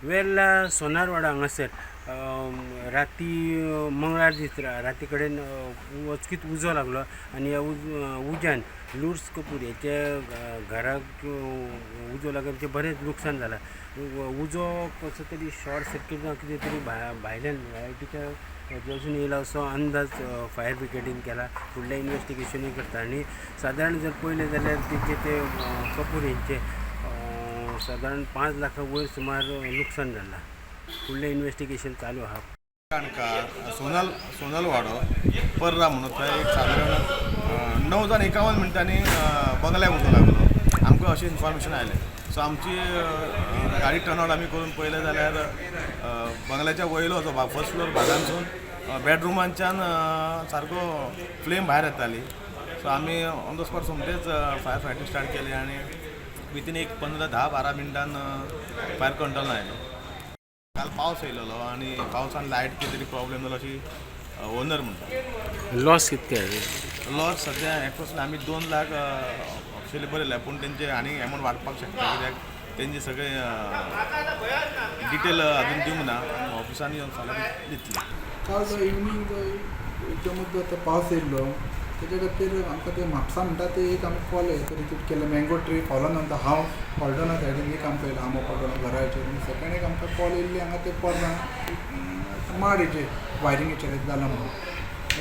वेर्ला सोनारवाडा हांगासर राती मंगळार दीस राती कडेन अचकीत उजो लागलो आनी ह्या उज्यान लुर्स कपूर हेच्या घराक उजो लागून तें बरेंच लुकसाण जालां. उजो कसो तरी शॉर्ट सर्कीट जावन कितें तरी भायल्यान लायटीच्या हेज्यासून येयला असो अंदाज फायर ब्रिगेडीन केला. फुडलें इन्वेस्टिगेशनूय करता आनी सादारण जर पळयलें जाल्यार तेचे ते कपूर हेंचे सादारण 5 लाखां वयर सुमार लुकसाण जालां. फुडलें इन्वेस्टिगेशन चालू आहा. काणका सोनल वाडो पर्रा म्हणून थंय एक सादारण 9 जावन 51 मिनटांनी बंगल्याक उजो लागलो. आमकां अशें इन्फॉर्मेशन आयलें. सो आमची गाडी टर्न आवट आमी करून पळयलें जाल्यार बंगल्याच्या वयलो जो फर्स्ट फ्लोर भागांसून बेडरुमांच्यान सारको फ्लेम भायर येताली. सो आमी ऑन the spot सोमतेच फायर फायटींग स्टार्ट केली आनी विथीन एक 15, 10, 12 मिनटान फायर कंट्रोलान आयलो. काल पावस येयलेलो आनी पावसान लायट कितें तरी प्रॉब्लेम जालो अशी ओनर म्हणटा. लॉस कितके आहे? लॉस सद्या एप्रोक्स आमी 2 लाख ऑफिशियली बरयल्या, पूण तेंचे आनी एमावंट वाडपाक शकता, कित्याक तेंचे सगळे डिटेल अजून दिवंक ना आनी ऑफिसान येवन फाल्यां दितले. काल जो इवनींग जो एकदमच जो पावस येयल्लो तेच्या खातीर आमकां ते म्हापसा म्हणटा ते एक आमकां कॉल रिसीव केल्लो. मँगो ट्री फॉलोन आमकां हांव हॉल्डोना सायडीन एक आमकां येयलो आंबो पडलो घराचेर. आनी सेकंड एक आमकां कॉल येयल्ली हांगा ते पोरना माड हेजेर वायरिंगेचेर जाला म्हणून.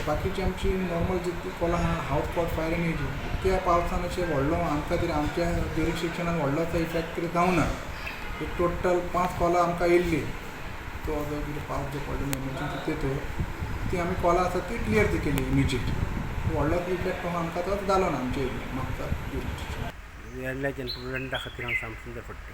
बाकीची आमची नॉर्मल जी कॉलां आहा हावज कॉट फायर आनी हेजी त्या पावसान अशें व्हडलो आमकां तरी आमच्या ज्युरिस्डिक्शनान व्हडलो असो इफेक्ट तरी जावना. एक टोटल 5 कॉलां आमकां येयल्ली. तो जो कितें पावस जो पडलो एमर्जन्सी तेतूर ती आमी कॉलां आसा ती क्लियर ती केली इमिजिएट. व्हडलो इफेक्ट आमकां तो जालो ना आमच्या एरिया म्हापसा ज्युरिस्डिक्शन. वेर्ल्याच्या प्रुडंटा खातीर हांव सामसून फडटे.